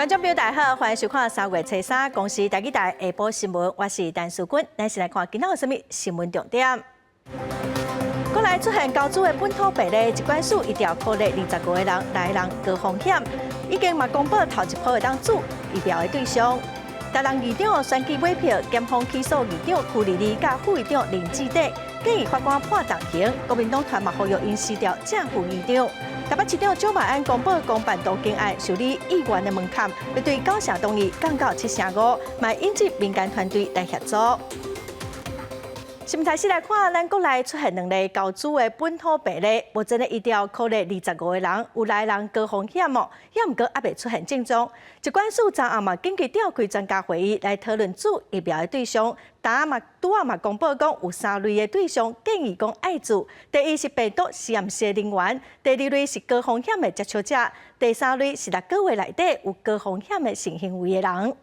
觀眾朋友大家好，歡迎收看3月初三公視台語台下晡新聞，我是陳淑君。咱先來看今仔有啥物新聞重點。國內出現高株的本土病例，疾管署疫調苦力25個人來人高風險，已經嘛公布頭一波會當注疫苗的對象。台南議長選舉買票，檢方起訴議長邱莉莉佮副議長林志德，建議法官判重刑。國民黨團嘛呼籲𪜶辭掉正副議長。台北市長蔣萬安公布公辦都更案受理議員的門檻，欲對九成同意降到七成五，嘛引入民間團隊來協助。新聞開始來看，咱國內出現兩例高株的本土病例，目前的疫調苦力25個人有來人高風險哦，也毋過猶未出現症狀。疾管署昨暗嘛緊急召開專家會議來討論注疫苗的對象，昨嘛拄仔嘛公布講有三類的對象建議講愛注：第一是病毒實驗室人員，第二類是高風險的接觸者，第三類是六個月內底有高風險的性行為的人。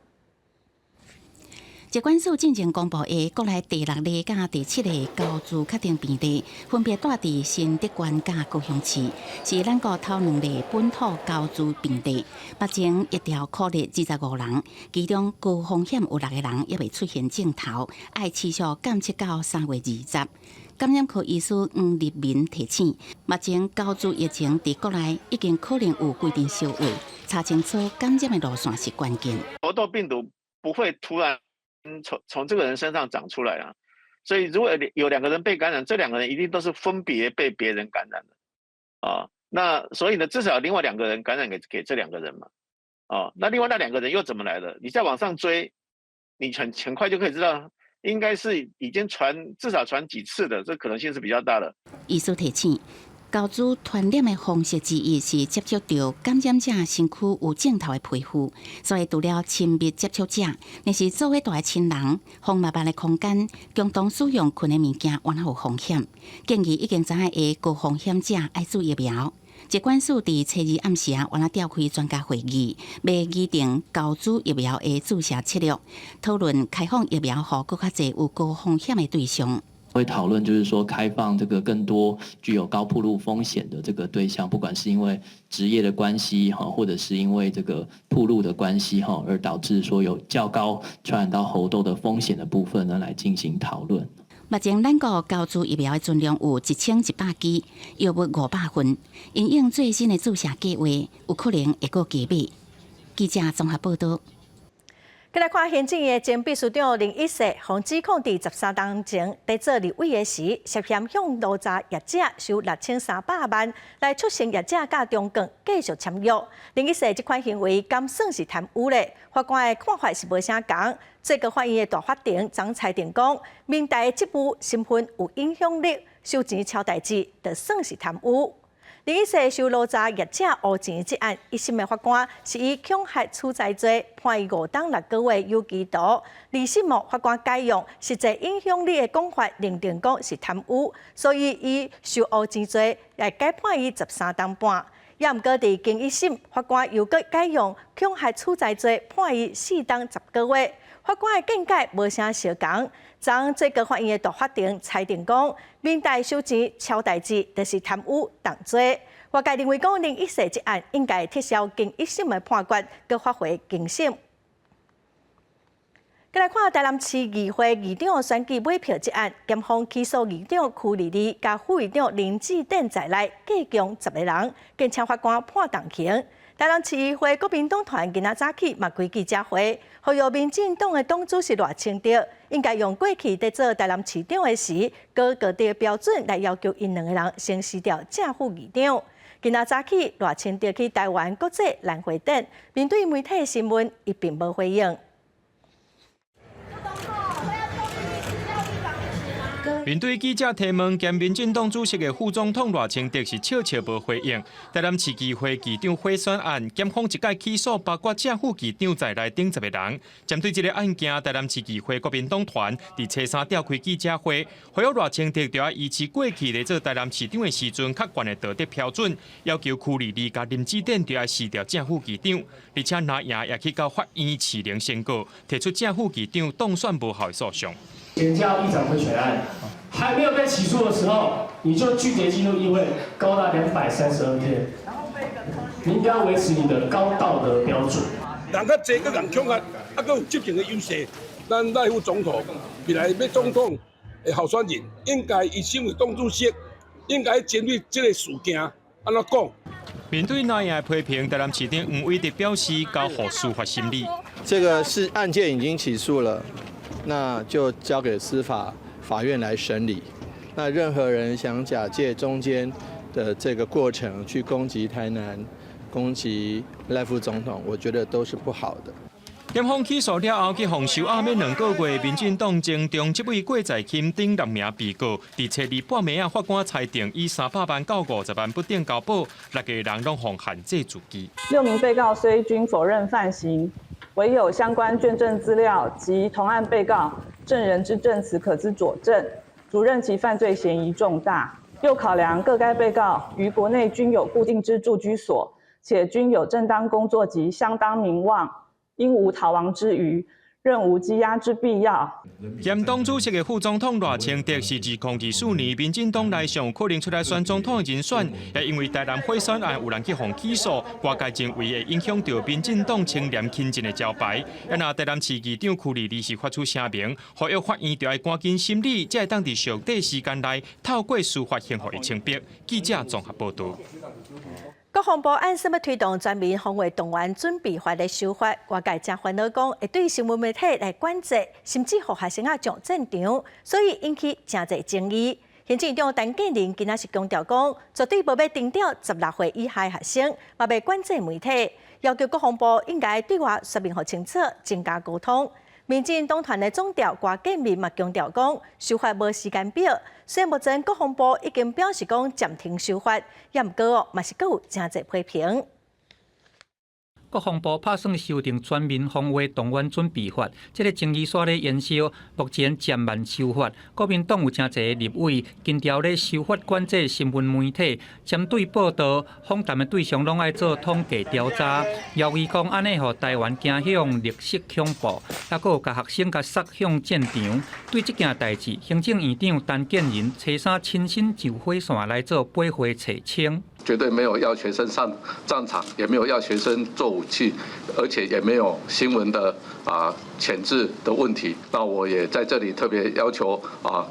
疾管署進前公布的國內第六例佮第七例高株確定病例，分別蹛佇新竹縣佮高雄市，是咱國頭兩例本土高株病例。目前疫調苦力25人，其中高風險有六個人猶未出現症頭，愛持續監測到3月20。感染科醫師黃立民提醒，目前高株疫情佇國內已經可能有規陣小位，查清楚感染的路線是關鍵。猴痘病毒不會突然從這個人身上長出來啊，所以如果有兩個人被感染，這兩個人一定都是分別被別人感染的啊。那所以呢，至少另外兩個人感染給這兩個人嘛，啊，那另外那兩個人又怎麼來的？你再往上追，你很快就可以知道，應該是已經傳至少傳幾次的，這可能性是比較大的。醫師提醒，高株傳染的方式之一是接觸著感染者身軀有症頭的皮膚，所以除了親密接觸者，若是做伙蹛的親人、封密的空間、共同使用睏的物件，猶有風險。建議已經知影的高風險者愛注疫苗。疾管署佇初二暗時啊，猶召開專家會議，欲擬定高株疫苗的注射策略，討論開放疫苗予閣較濟有高風險的對象。會討論，就是說開放這個更多具有高暴露風險的這個對象，不管是因為職業的關係哈，或者是因為這個暴露的關係哈，而導致說有較高傳染到猴痘的風險的部分呢，來進行討論。目前咱國高株疫苗的存量有1100支，藥物500份，因應最新的注射計劃，有可能會閣加碼。記者綜合報道。閣來看行政院的前秘書長林益世，予指控佇13冬前佇做立委的時，涉嫌向爐渣業者收6300萬，來促成業者佮中鋼繼續簽約。林益世這款行為敢算是貪污咧？法官的看法是無啥仝。最高法院的大法庭張裁定講，民代的職務身份有影響力，收錢撨代誌，就算是貪污。林益世收爐渣業者烏錢這案，一審的法官是以恐嚇取財罪判伊5冬6個月有期徒。二審法官改用實際影響力的講法認定講是貪污，所以以收烏錢罪來改判伊13冬半。也毋過佇經一審，法官又閣改用恐嚇取財罪判伊4冬10個月。法官的見解無啥相仝。昨最高法院的大法庭裁定講，民代收錢撨代誌，就是貪污重罪。外界認為講，林益世這案應該撤銷經一審的判決，閣發回重審。閣來看台南市議會議長選舉買票這案，檢方起訴議長邱莉莉佮副議長林志典在內，計共10個人，建請法官判重刑。台南市議會國民黨團今仔早起嘛開記者會，呼籲民進黨的黨主席賴清德應該用過去佇做台南市長的時高道德標準來要求𪜶兩个人先辭掉正副議長。今仔早起賴清德去台灣國際蘭會典，面對媒體詢問，伊並無回應。面對記者提問，兼民進黨主席的副總統賴清德是笑笑無回應。台南市議會議長賄選案，檢方這擺起訴包括正副議長在內等10個人。針對這个案件，台南市議會國民黨團佇初三召開記者會，呼籲賴清德著愛維持過去咧做台南市長的時陣較懸的道德標準，要求邱莉莉佮林志典著愛辭掉正副議長，而且藍營也去到法院士林宣告，提出正副議長當選無效的訴訟。檢交議長賄選案還沒有被起訴的時候，你就拒絕進入議會高達232天。你應該維持你的高道德標準。人較濟，閣人恐嚇，啊，閣有執政的優勢。咱賴副總統未來欲總統的候選人，應該伊身為黨主席，應該針對這个事件按怎講？面對那樣的批評，台南市長黃偉哲表示交予司法審理。這個是案件已經起訴了，那就交給司法法院來審理。那任何人想假借中間的這個過程去攻擊台南、攻擊賴副總統，我覺得都是不好的。檢方起訴了後，去予收押欲2個月。民進黨前中執委郭在欽等六名被告，佇初二半暝仔，法官裁定以300萬到50萬不等交保，六个人攏予限制住居。六名被告雖均否認犯行，唯有相關卷證資料及同案被告證人之證詞可資佐證，足認其犯罪嫌疑重大。又考量各該被告於國內均有固定之住居所，且均有正當工作及相當名望。應無逃亡之虞，認無羈押之必要。兼黨主席的副總統賴清德是2024年民進黨內上有可能出來選總統的人選，也因為台南賄選案有人去予起訴，外界認為會影響著民進黨清廉親政的招牌。啊，若台南市議長柯立律是發出聲明，呼籲法院著愛趕緊審理，才會當佇上短時間內透過司法還予伊清白。記者綜合報導。國防部按算欲推動全民防衛動員準備法的修法，外界誠煩惱講會對新聞媒體來管制，甚至予學生仔上戰場，所以引起誠濟爭議。行政院長陳建仁今仔是強調講，絕對無欲徵調16歲以下學生，嘛袂管制媒體，要求國防部應該對外說明予清楚，增加溝通。民進黨團的總召郭建民嘛強調講，修法無時間表。雖然目前國防部已經表示講暫停修法，也毋過哦，嘛是閣有誠濟批評。國防部拍算修訂全民防衛動員準備法，這個爭議煞咧延燒，目前暫慢修法。國民黨有誠濟立委緊調咧修法管制新聞媒體，針對報道訪談的對象攏愛做統計調查，懷疑講按呢予台灣走向綠色恐怖，抑閣有共學生共殺向戰場。對這件代誌，行政院長陳建仁初三親身上火線來做八會澄清。絕對沒有要學生上戰場，也沒有要學生做武器，而且也沒有新聞的箝制的問題。那我也在這裡特別要求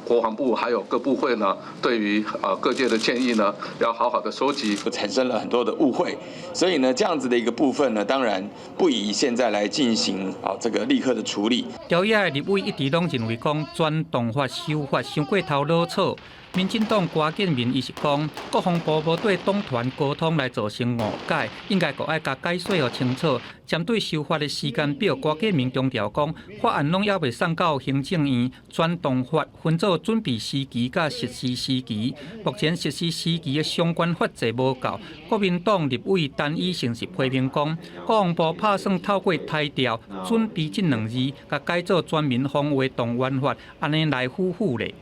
國防部還有各部會呢，對於各界的建議呢，要好好的收集。產生了很多的誤會，所以呢，這樣子的一個部分呢，當然不宜現在來進行這個立刻的處理。朝野的立委一直攏認為講全動法修法傷過頭老草。民進黨郭建民伊是講，國防部無對黨團溝通來造成誤解，應該閣愛共解說予清楚。針對修法的時間表，郭建民強調講，法案攏猶未送到行政院，全動法分做準備時期佮實施時期。目前實施時期的相關法制無夠。國民黨立委陳以信是批評講，國防部拍算透過台調準備這兩字，共改做全民防衛動員法，按呢來唬唬咧。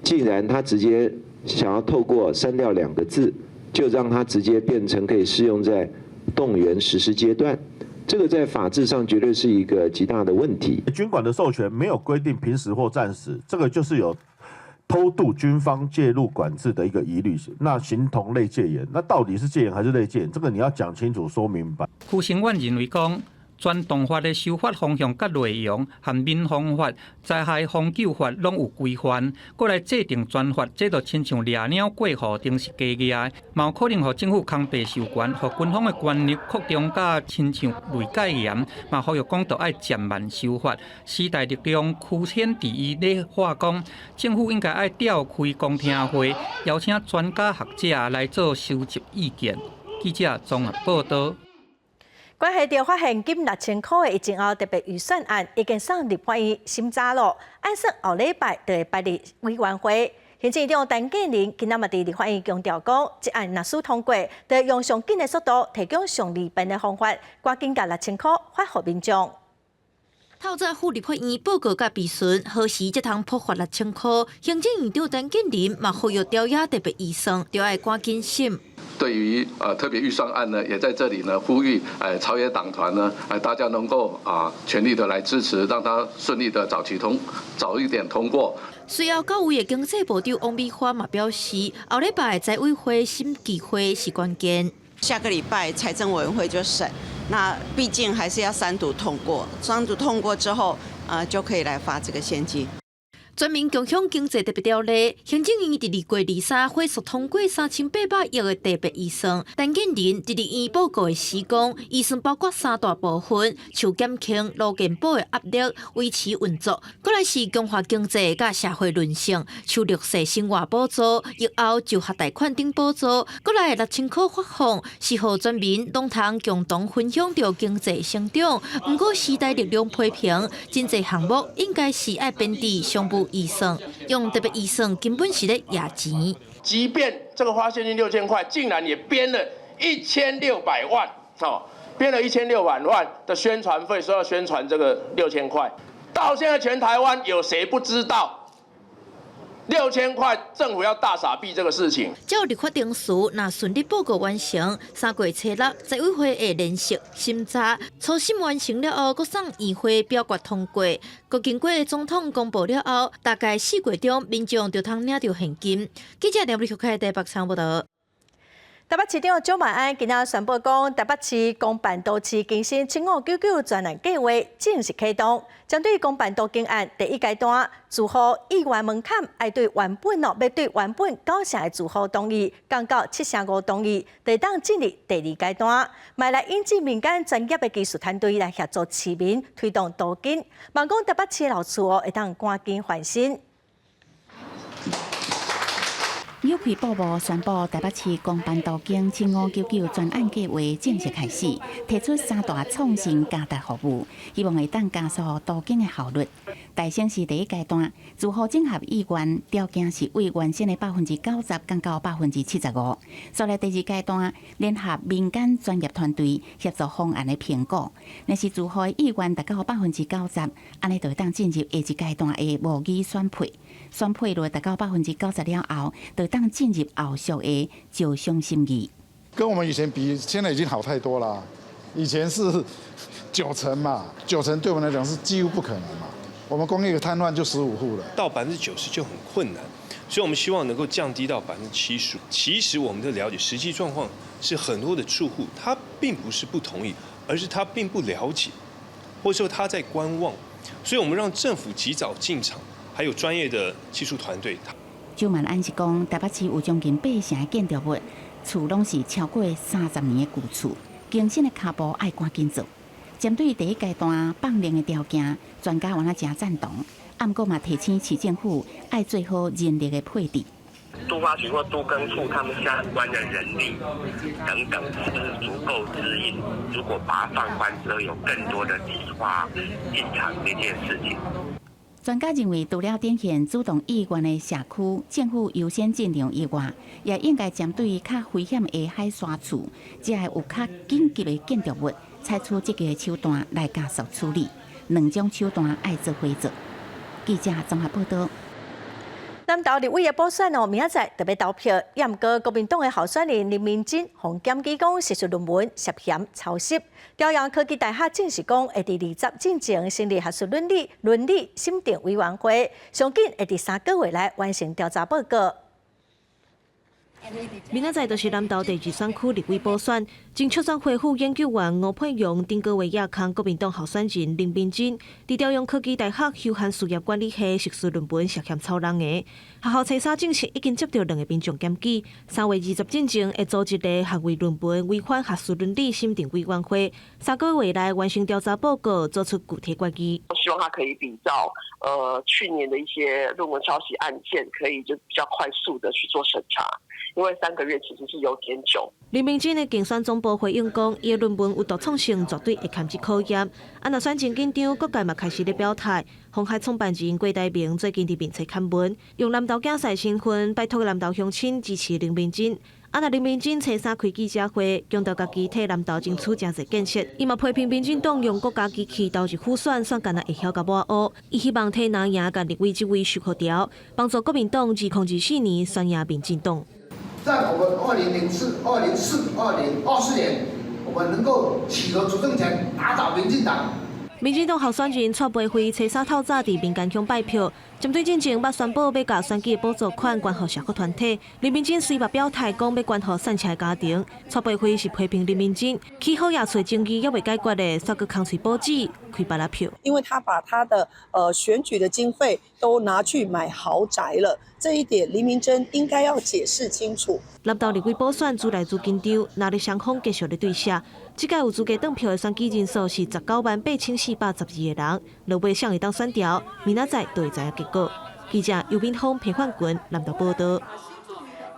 既然他直接想要透過刪掉兩個字，就讓他直接變成可以適用在動員實施階段，這個在法制上絕對是一個極大的問題。軍管的授權沒有規定平時或戰時，這個就是有偷渡軍方介入管制的一個疑慮，那形同類戒嚴，那到底是戒嚴還是類戒嚴？這個你要講清楚、說明白。邱成遠認為講，全動法的修法方向佮內容，和民防法、災害防救法攏有規範，閣來制定專法，這就親像掠鳥過河，定是加額的，嘛有可能予政府空白授權，予軍方的權力擴張甲親像類戒嚴，嘛呼籲講著愛漸慢修法。時代力量區顯智伊咧話講，政府應該愛召開公聽會，邀請專家學者來做收集意見。記者綜合報導。關係著發現金6000箍的疫情後特別預算案已經送立法院審查咯，按算後禮拜就會擺佇委員會。行政院長陳建仁今仔嘛佇立法院強調講，這案若使通過，就用上緊的速度提供上利便的方法，趕緊共6000箍發予民眾。透早赴立法院報告佮備詢，何時才通普發6000箍？行政院長陳建仁嘛呼籲朝野特別預算，著愛趕緊審。對於特別預算案呢，也在這裡呢呼籲，朝野黨團呢，大家能夠全力的來支持，讓它順利的早期通，早一點通過。隨後，教育的經濟部長王美花嘛表示，後禮拜財委會審議會是關鍵。下個禮拜財政委員會就審，那畢竟還是要三讀通過，三讀通過之後，就可以來發這個現金。全民共享經濟特別條例，行政院佇2月23火速通過3800億的特別預算。陳建仁佇立院報告的時講，預算包括三大部分，像減輕勞健保的壓力，維持運作；閣來是強化經濟佮社會韌性，像弱勢生活補助、疫後就學貸款等補助；閣來6000箍發放，是予全民攏通共同分享著經濟成長。毋過時代力量批評，真濟項目應該是愛編佇商務預算，用特別預算根本是咧攑錢。即便這個發現金6000塊，竟然也編了一千六百萬，哦，編了一千六百萬的宣傳費，說要宣傳這個六千塊。到現在全台灣有誰不知道六千塊政府要大撒幣這個事情？照立法程序，若順利報告完成，3月初6，財委會會連續審查，初審完成了後，閣送院會表決通過。閣經過總統公布了後，大概4月中，民眾就通領著現金。記者梁立開台北場報導。台北市長蔣萬安今仔宣布講，台北市公辦都市更新7599專案計劃正式啟動。針對公辦都更案第一階段，住戶意願門檻愛對原本哦，欲對原本9成的住戶同意，降到7成5同意，就會當進入第二階段，嘛來引進民間專業的技術團隊來協助市民推動都更。望講台北市老厝哦，會當趕緊翻新。有開布幕宣布台北市公辦都更7599專案計劃正式開始，提出三大創新加值服務，希望會當加速都更的效率。大先是第一階段，住戶整合意願條件是為原先的90%降到75%。煞來第二階段，聯合民間專業團隊協助方案的評估，若是住戶的意願達到90%，按呢就會當進入下一階段的模擬選配。選配率達到90%了後，就當進入後續的招商審議。跟我們以前比，現在已經好太多了。以前是九成嘛，九成對我們來講是幾乎不可能嘛。我們光一個癱瘓就15戶了，到90%就很困難，所以我們希望能夠降低到75%。其實我們的了解實際狀況是，很多的住戶他並不是不同意，而是他並不了解，或者說他在觀望。所以我們讓政府及早進場，還有專業的技術團隊。蔣萬安是講，台北市有將近8成的建築物厝攏是超過30年的舊厝，更新的跤步愛趕緊做。針對第一階段放寬的條件，專家原來誠贊同，毋過嘛提醒市政府愛做好人力的配置。都發局或都更處，他們相關的人力等等，是不是足夠支應？如果把它放寬之後，有更多的計劃進場這件事情。專家認為，除了展現主動意願的社區，政府優先進場以外，也應該針對較危險的海沙厝，這個有較緊急的建築物，採取積極的手段來加速處理。兩種手段愛做伙做。記者綜合報導。南投立委的補選哦，明仔載就欲投票。毋過國民黨的候選人林明溱予檢舉講學術論文涉嫌抄襲。朝陽科技大學證實講，會佇20進前成立學術倫理審定委員會，上緊會佇3個月內完成調查報告。明仔載就是南投第二選區立委補選，前畜產會副研究員吳佩榮頂個月也控國民黨候選人林明溱，佇朝陽科技大學休閒事業管理系碩士論文涉嫌抄人的。學校初三證實已經接著兩个民眾檢舉，3月20進前會組織一个學位論文違反學術倫理審定委員會，3個月內完成調查報告，做出具體決議。希望他可以比照，去年的一些論文抄襲案件，可以就比較快速的去做審查。因為3個月其實是有點久。林明溱的競選總部回應講，伊的論文有獨創性，絕對會堪這考驗。啊，若選情緊張，各界嘛開始咧表態。鴻海創辦人郭台銘最近佇面冊刊文，用南投囝婿身份拜託南投鄉親支持林明溱。啊，若林明溱初三開記者會，強調家己替南投爭取誠濟建設。伊嘛批評民進黨用國家機器投入輔選，選敢若會曉共抹烏。伊希望替藍營共立委這位收予牢，幫助國民黨2024年選贏民進黨。在我們2004、2024年，我們能夠取得主政權，打倒民進黨。民民進黨候選人蔡培慧初三透早佇民間鄉拜票，針對進前捌宣布欲共選舉補助款捐予社福團體，林明珍雖嘛表態講欲捐予散赤的家庭。蔡培慧是批評林明珍起好也揣爭議猶未解決的，煞閣空喙報紙開芭樂票。因為他把他的選舉的經費都拿去買豪宅了，這一點林明珍應該要解釋清楚。南投立委補選愈來愈緊張，藍綠雙方繼續咧對射。這屆有資格轉票的選舉人數是198,412個人，落尾誰會當選著，明仔載就會知影結果。記者尤敏峰、裴焕群南投報道。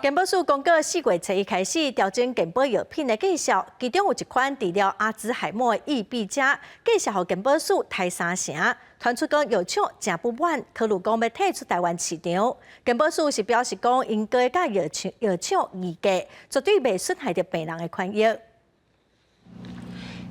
健保署公告4月初一開始調整健保藥品的價數，其中有一款治療阿茲海默的益必佳，價數予健保署抬三成，傳出講藥廠誠不滿，考慮講欲退出台灣市場。健保署是表示講，𪜶會佮藥廠議價，絕對袂損害著病人的權益。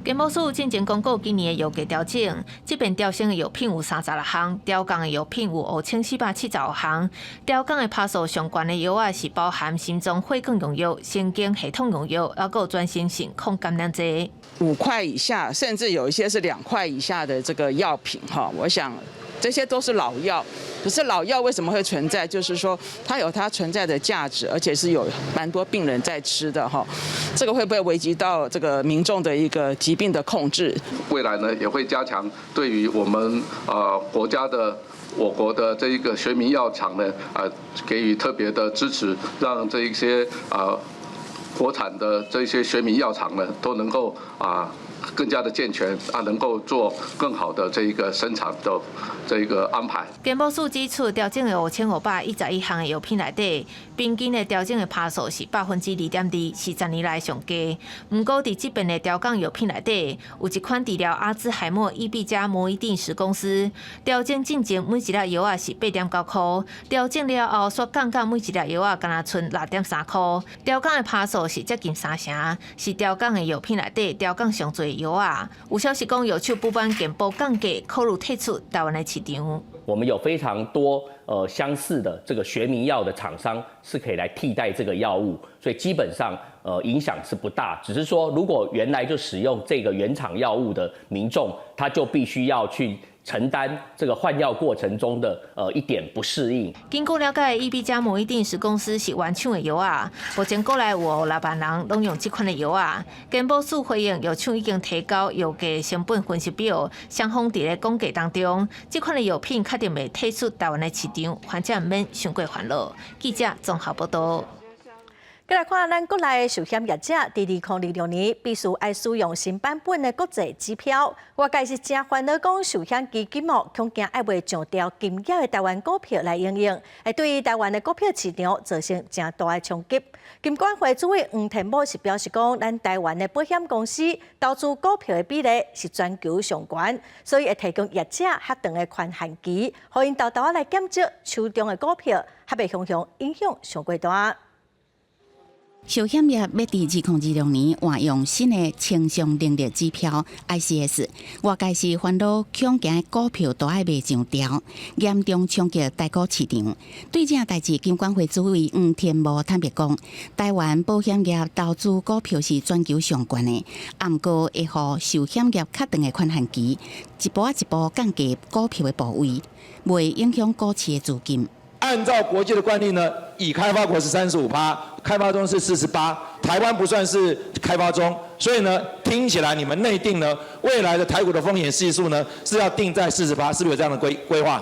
健保署進前公告今年的藥價調整，這遍調升的藥品有36項，調降的藥品有5475項。調降的趴數上懸的藥仔是包含心臟血管用藥、神經系統用藥，抑閣有專心性抗感染劑。 5塊以下，甚至有一些是2塊以下的這個藥品，哈，我想這些都是老藥。可是老藥為什麼會存在？就是說它有它存在的價值，而且是有蠻多病人在吃的，哈。這個會不會危及到這個民眾的一個疾病的控制？未來呢，也會加強對於我們國家的我國的這一個學名藥廠呢，給予特別的支持，讓這一些國產的這些學名藥廠呢，都能夠更加的健全啊，能夠做更好的這一個生產的這一個安排。健保署指出，調整的5511項的藥品內底，平均的調整的趴數是2.2%，是10年來上低。毋過佇這遍的調降藥品內底，有一款治療阿茲海默益必佳摩伊定時公司調整進前每一粒藥仔是8.9塊，調整了後煞降到每一粒藥仔干焦賰6.3塊，調降的趴數是接近三成，是調降的藥品內底調降上濟藥仔。有消息講，藥廠不滿健保降價，考慮退出台灣的市場。我們有非常多相似的這個學名藥的廠商是可以來替代這個藥物，所以基本上影響是不大。只是說，如果原來就使用這個原廠藥物的民眾，他就必須要去承擔這個換藥過程中的一點不適應。根據了解，益必佳摩伊定時公司是原廠的藥仔，目前國內有6萬人攏用這款的藥仔。健保署回應，藥廠已經提交藥價成本分析表，雙方佇咧講價當中，這款的藥品確定袂退出台灣的市場，患者毋免傷過煩惱。記者綜合報道。閣來看咱國內壽險業者，佇2026年必須愛使用新版本的國際支票。外界是誠煩惱，講壽險基金哦，恐驚愛賣上調金額的台灣股票來營運，會對台灣的股票市場造成誠大的衝擊。金管會主委黃天牧是表示講，咱台灣的保險公司投資股票的比例是全球上懸，所以會提供業者較長的寬限期，予𪜶沓沓仔來減少手中的股票，較袂雄雄影響傷過大。壽險業欲佇2026年換用新的清償能力指標 ICS，外界是煩惱恐驚股票都愛賣上調，嚴重衝擊台股市場。對這代誌，金管會主委黃天牧坦白講，台灣保險業投資股票是全球上懸的，毋過會予壽險業較長的寬限期，一步仔一步降低股票的部位，袂影響股市的資金。按照國際的慣例呢，已開發國是35%，開發中是48，台灣不算是開發中，所以呢，聽起來你們內定呢，未來的台股的風險係數呢，是要定在48，是不是有這樣的規劃？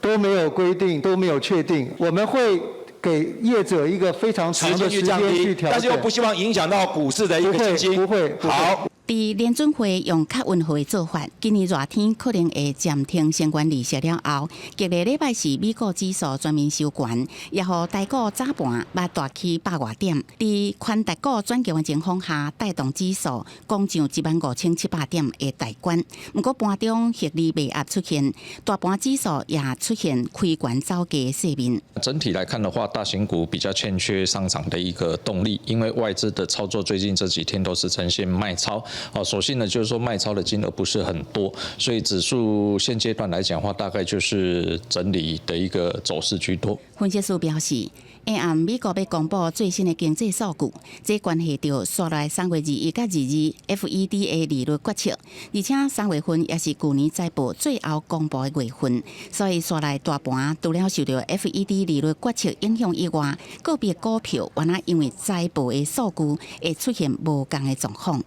都沒有規定，都沒有確定，我們會給業者一個非常長的時間去調整，但是又不希望影響到股市的一個信心。不會，不會。好。佇聯準會用較溫和的做法，今年熱天可能會暫停相關利息了後，隔個禮拜四美股指數全面收懸，也予台股早盤捌大起百外點。佇寬大股轉強的情況下，帶動指數攻上15,700點的大關。毋過盤中獲利賣壓出現，大盤指數也出現開懸走低的勢面。整體來看的話，大型股比較欠缺上漲的一個動力，因為外資的操作最近這幾天都是呈現賣超。哦，所幸呢，就是說賣超的金額不是很多，所以指數現階段來講的話，大概就是整理的一個走勢居多。分析師表示，下暗美國欲公布最新的經濟數據，這關係著紲來3月21佮22 FED 的利率決策，而且3月份也是舊年財報最後公布的月份，所以紲來大盤除了受著 FED 利率決策影響以外，個別股票原來因為財報的數據會出現無仝的狀況。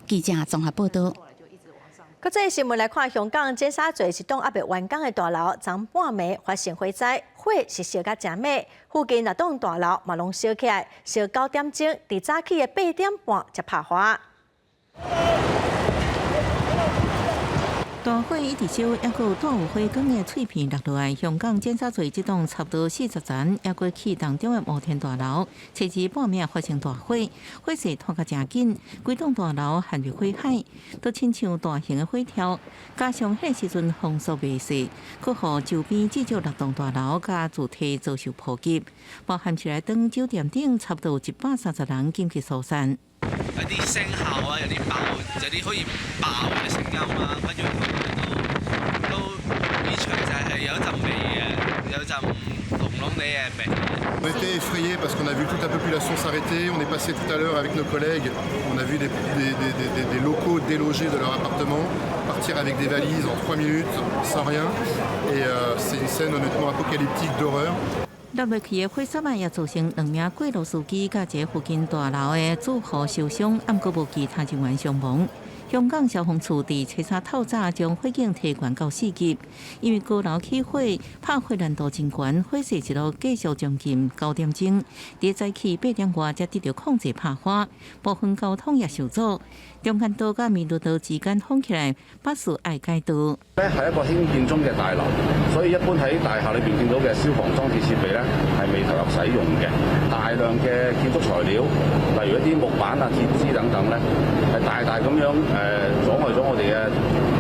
記者綜合報導。國際新聞來看，香港尖沙咀一棟猶未完工的大樓，昨半暝發生火災，火是燒甲誠猛，附近六棟大樓嘛攏燒起來，燒9點鐘，佇早起的8點半才拍火。大火一直燒，猶閣有帶有火光的碎片落落來。香港尖沙咀這棟差不多40層，猶閣起當中的摩天大樓，初二半暝發生大火，火勢拖甲誠緊，規棟大樓陷入火海，都親像大型的火柱。加上彼個時陣風速袂細，閣予周邊至少六棟大樓佮住宅遭受波及，包含喜來登酒店頂，差不多有130人緊急疏散。有啲聲效啊，有啲爆，有啲可以爆嘅聲音啊，跟住都呢場就係有一陣味嘅，有陣濃濃地嘅味。 On était effrayés parce qu'on a vu toute la population s'arrêter. On est passé tout à l'heure avec nos collègues. On a vu des locaux délogés de leur appartement, partir avec des valises en 3 minutes, sans rien. Et c'est une scène honnêtement apocalyptique d'horreur. 落落去的火山也造成兩名過路司機佮一个附近大樓的住戶受傷，毋過無其他人員傷亡。香港消防處佇初三透早將火警提懸到4級，因為高樓起火，拍火難度真懸，火勢一路繼續將近9點鐘，佇早起8點外才得著控制拍火，部分交通也受阻。中間道佮彌敦道之間封起來，巴士愛改道。咧係一個興建中嘅大樓，所以一般喺大廈裏邊見到嘅消防裝置設備咧係未投入使用嘅。大量嘅建築材料，例如一啲木板啊、鐵枝等等咧，係大大咁樣阻礙咗我哋嘅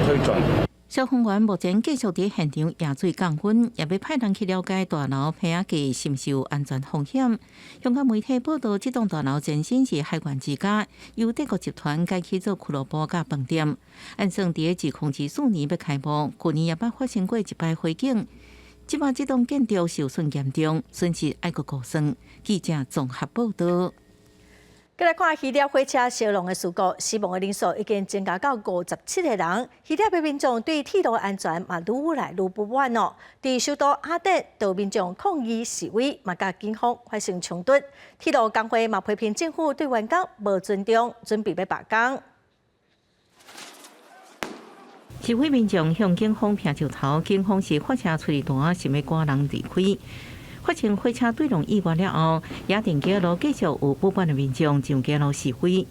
推進。消防員目前繼續佇現場驗水降溫，也欲派人去了解大樓棚仔架是毋是有安全風險。香港媒體報道，這棟大樓前身是海員之家，由德國集團改起做俱樂部佮飯店。按算佇2024年欲開幕，舊年也捌發生過一擺火警。這擺這棟建築受損嚴重，損失愛閣估算。記者綜合報道。閣來看希臘火車燒龍的事故，死亡的人數已經增加到57個人。希臘的民眾對鐵路安全嘛愈來愈不滿哦。佇首都雅典，有民眾抗議示威，嘛佮警方發生衝突。鐵路工會嘛批評政府對員工無尊重，準備欲罷工。示威民眾向警方拋石頭，警方是發射催淚彈，想欲趕人離開。發生火車墜龍意外了後，雅典街路繼續有不滿的民眾上街路示威。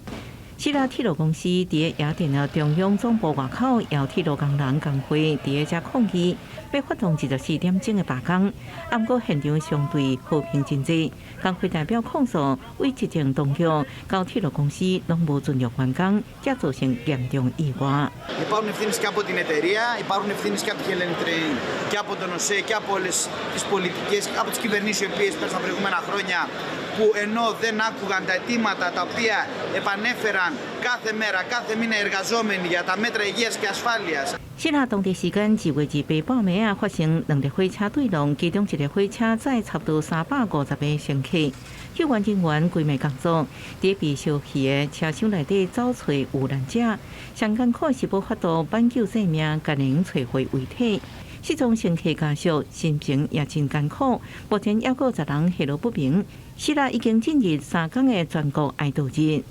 希臘鐵路公司佇雅典的中央總部外口，有鐵路工人工會佇遮抗議，欲發動24點鐘的罷工。毋過現場相對和平靜止。工會代表控訴，對執政當局到鐵路公司攏無尊重員工，才造成嚴重意外。 Υπάρχουν ευθύνες και από την εταιρεία, υπάρχουν ευθύνες και από τη Hellenic Train και από τον ΟΣΕ και από όλες τις πολιτικές, από τις κυβερνήσεις οι οποίες πέρασαν τα προηγούμενα χρόνια που ενώ δεν άκουγαν τα αιτήματα τα οποία επανέφεραν κάθε μέρα, κάθε μήνα οι εργαζόμενοι για τα μέτρα υγείας και ασφάλειας. 希臘當地時間2月28半暝仔，發生兩列火車墜龍，其中一列火車載差不多350個乘客，救援人員規暝工作，佇被燒去的車廂內底找揣遇難者，上艱苦是無法度挽救性命，共人揣回遺體。失蹤乘客家屬心情也真艱苦，目前猶閣10人下落不明。希臘已經進入3工的全國哀悼日。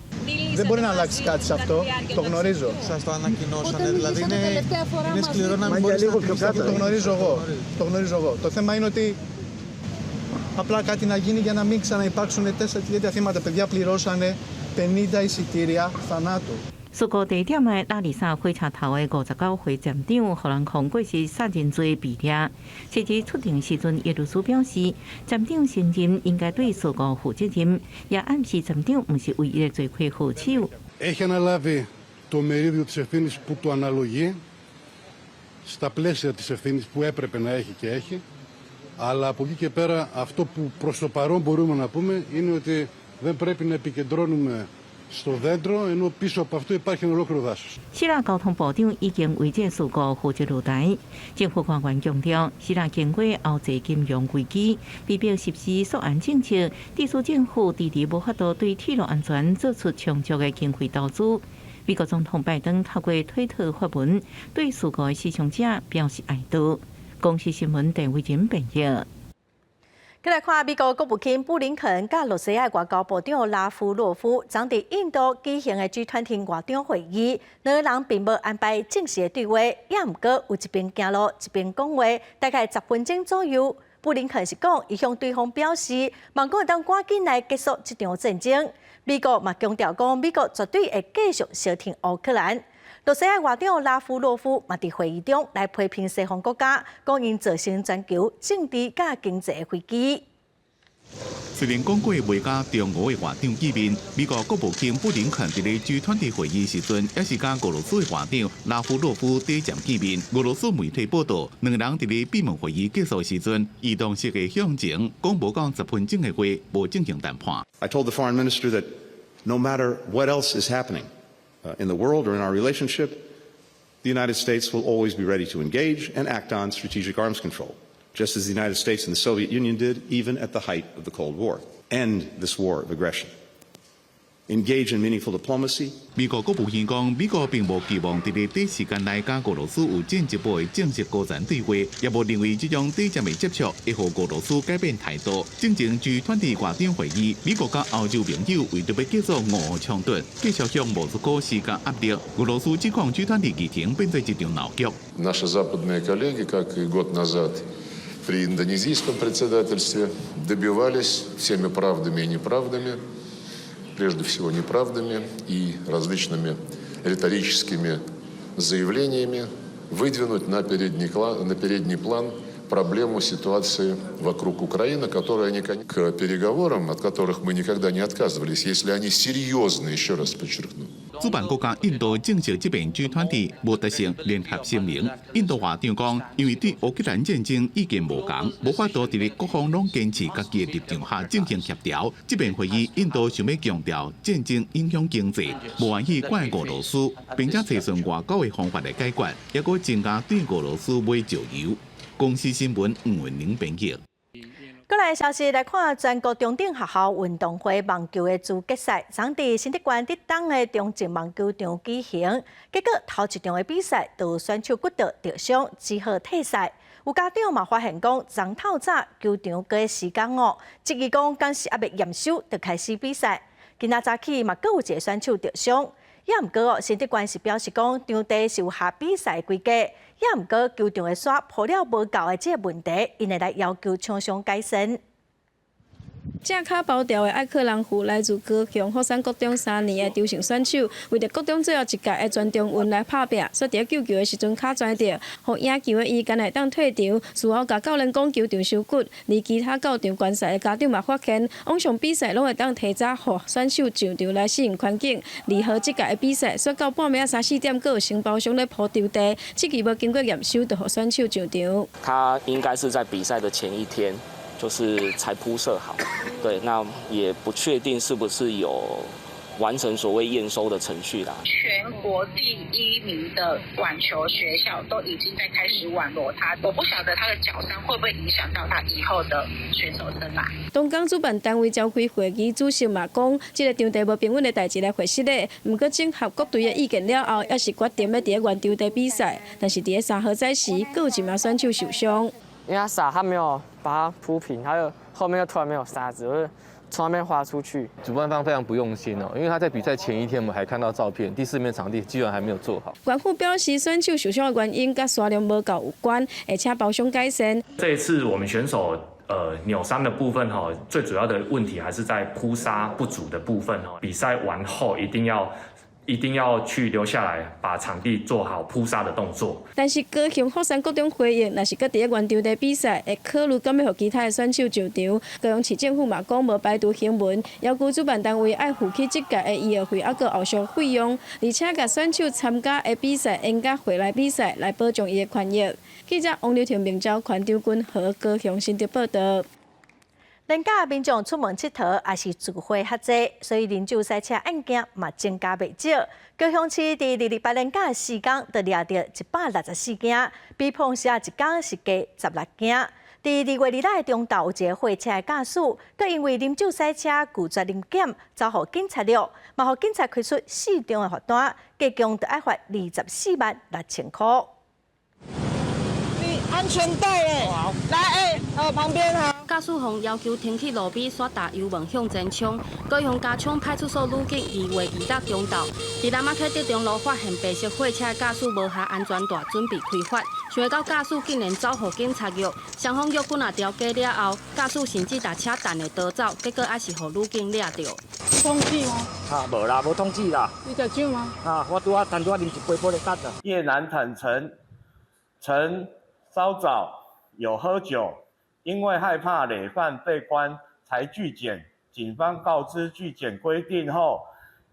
Δεν μπορεί να αλλάξει κάτι σε αυτό. Το γνωρίζω. Σας το ανακοινώσανε, δηλαδή είναι σκληρό να μην Μα για μπορείς λίγο να πιο θυμηθείς κάτω. αυτό. Το γνωρίζω εγώ. Το γνωρίζω εγώ. Το θέμα είναι ότι απλά κάτι να γίνει για να μην ξαναυπάρξουν τέσσερα τέτοια θύματα. Παιδιά πληρώσανε 50 εισιτήρια θανάτου. 事故地點的拉里薩火車頭的59歲站長，予人控過失殺人罪被掠。妻子出庭時陣，伊律師表示，站長承認應該對事故負責任，也暗示站長毋是唯一的罪魁禍首。 Έχει αναλάβει το μερίδιο της ευθύνης που του αναλογεί στα πλαίσια της ευθύνης που έπρεπε να έχει και έχει. Αλλά από εκεί και πέρα αυτό που προς το παρόν μπορούμε να πούμε είναι ότι δεν πρέπει να επικεντρώνουμε Στο δέντρο, ενώ πίσω από αυτό υπάρχει ένα ολόκληρο δάσος. 希臘交通部長已經為這事故負責落台。政府官員強調，希臘經過歐債金融危機，被迫實施縮頷政策，致使政府遲遲無法度對鐵路安全做出充足的經費投資。美國總統拜登透過推特發文，對事故的死傷者表示哀悼。公視新聞鄧偉仁編譯。閣來看美國國務卿布林肯佮羅西亞外交部長拉夫洛夫，昨佇印度舉行的 G20 外長會議，兩個人並無安排正式的對話，也毋過有一邊行路一邊講話，大概10分鐘左右。布林肯是講，伊向對方表示，望講會當趕緊來結束這場戰爭。美國嘛強調講，美國絕對會繼續相挺烏克蘭。羅西亞外長拉夫洛夫嘛佇會議中來批評西方國家，講𪜶造成全球政治佮經濟的危機。雖然講過袂佮中俄的外長見面，美國國務卿布林肯佇咧 G20 會議時陣，也是佮俄羅斯的外長拉夫洛夫短暫見面。俄羅斯媒體報道，兩个人佇咧閉門會議結束時陣，移動式的向前，講無夠10分鐘的話，無進行談判。 I told the foreign minister that no matter what else is happening in the world or in our relationship, the United States will always be ready to engage and act on strategic arms control, just as the United States and the Soviet Union did, even at the height of the Cold War. End this war of aggression. Engage in meaningful diplomacy. 美國國務卿講，美國並無期望佇咧短時間內佮俄羅斯有進一步的正式高層對話，也無認為這種短暫的接觸會予俄羅斯改變態度。進前 G20 外長會議，美國佮歐洲盟友為著欲結束俄烏衝突，繼續向莫斯科施加壓力。俄羅斯指控 G20 議程變做一場鬧劇。 Наши западные коллеги, как и год назад при индонезийском председательстве, добивались всеми правдами и неправдами, прежде всего неправдами и различными риторическими заявлениями выдвинуть на передний план проблему ситуации вокруг Украины, которая они к переговорам, от которых мы никогда не отказывались, если они серьезны, еще раз подчеркну. 主辦國家印度證實這擺 G20 無達成聯合聲明。印度外長講，因為對烏克蘭戰爭意見無仝，無法度佇咧各方攏堅持家己的立場下進行協調。這擺會議，印度想欲強調戰爭影響經濟，無願意怪俄羅斯，並且揣算外交的方法來解決，抑閣增加對俄羅斯買石油。公視新聞吳文玲編譯。閣來消息來看，全國中等學校運動會網球的資格賽，昨佇新竹縣竹東的中正網球場舉行。結果頭一場的比賽，就有選手骨折受傷，只好退賽。有家長嘛發現講，昨透早球場的時間哦，質疑講敢是猶未驗收就開始比賽。今仔早起嘛，閣有一个選手受傷。也毋過哦，新竹縣是表示講，場地是有合比賽規格，也毋過球場的沙鋪了無夠的這个問題，𪜶會來要求廠商改善。正跤包條的艾克蘭湖來自高雄福山國中3年的張姓選手，為著國中最後一屆的全中運來拍拚，煞佇咧救球的時陣跤跩著，予贏球的伊干焦會當退場。事後共教練講球場收骨，而其他到場觀賽的家長嘛發現，往常比賽攏會當提早予選手上場來適應環境，而予這屆的比賽，煞到半暝三四點，閣有承包商咧鋪場地，這期無經過驗收就予選手上場。他應該是在比賽的前一天，就是才鋪設好，對，那也不確定是不是有完成所謂驗收的程序啦。全國第一名的網球學校都已經在開始網羅他，我不曉得他的腳傷會不會影響到他以後的選手生涯。東港主辦單位召開會議，主席嘛講，這个場地無平穩的代誌來核實咧。毋過整合各隊的意見了後，猶是決定欲佇咧原場地比賽。但是佇咧3號早時，閣有一名選手受傷。因為他沙，他沒有把它鋪平，他就後面又突然沒有沙子，就是從那邊滑出去。主辦方非常不用心哦，因為他在比賽前一天，我們還看到照片，第四面場地居然還沒有做好。縣府表示，選手受傷的原因佮沙量無夠有關，會請包商改善。這一次我們選手扭傷的部分哈，最主要的問題還是在鋪沙不足的部分哦。比賽完後一定要去留下來，把場地做好鋪沙的動作。但是高雄福山國中回應，若是閣佇咧原場地比賽，會考慮敢欲予其他的選手上場。高雄市政府嘛講無排除行文，要求主辦單位愛負起這屆的醫藥費，猶閣後續費用，而且共選手參加的比賽延到回來比賽，來保障伊的權益。記者王劉婷、明昭、權張君和高雄新竹報道。連假民眾出門𨑨迌，也是聚會較濟，所以啉酒駛車案件嘛增加袂少。高雄市佇228連假時間，就掠著164件，比平時一工是加16件。佇2月2日的中晝，有一個貨車的駕駛，閣因為啉酒駛車拒絕臨檢，遭予警察掠，嘛予警察開出四張的罰單，計共著愛罰24萬6千箍。你安全帶欸，來欸，好旁邊哈。駕駛予要求停去路邊，煞踏油門向前衝。高雄加昌派出所女警2月26中晝，佇南仔溪德中路發現白色貨車駕駛無下安全帶，準備開罰。想袂到駕駛竟然走予警察約，雙方約幾若條街了後，駕駛甚至踏車彈會逃走，結果還是予女警掠著。統計嗎？啊，無啦，無統計啦。你食酒嗎？啊，我拄仔拄仔啉一杯玻璃達啦。葉男坦承，曾稍早有喝酒，因為害怕累犯被關，才拒檢。警方告知拒檢規定後，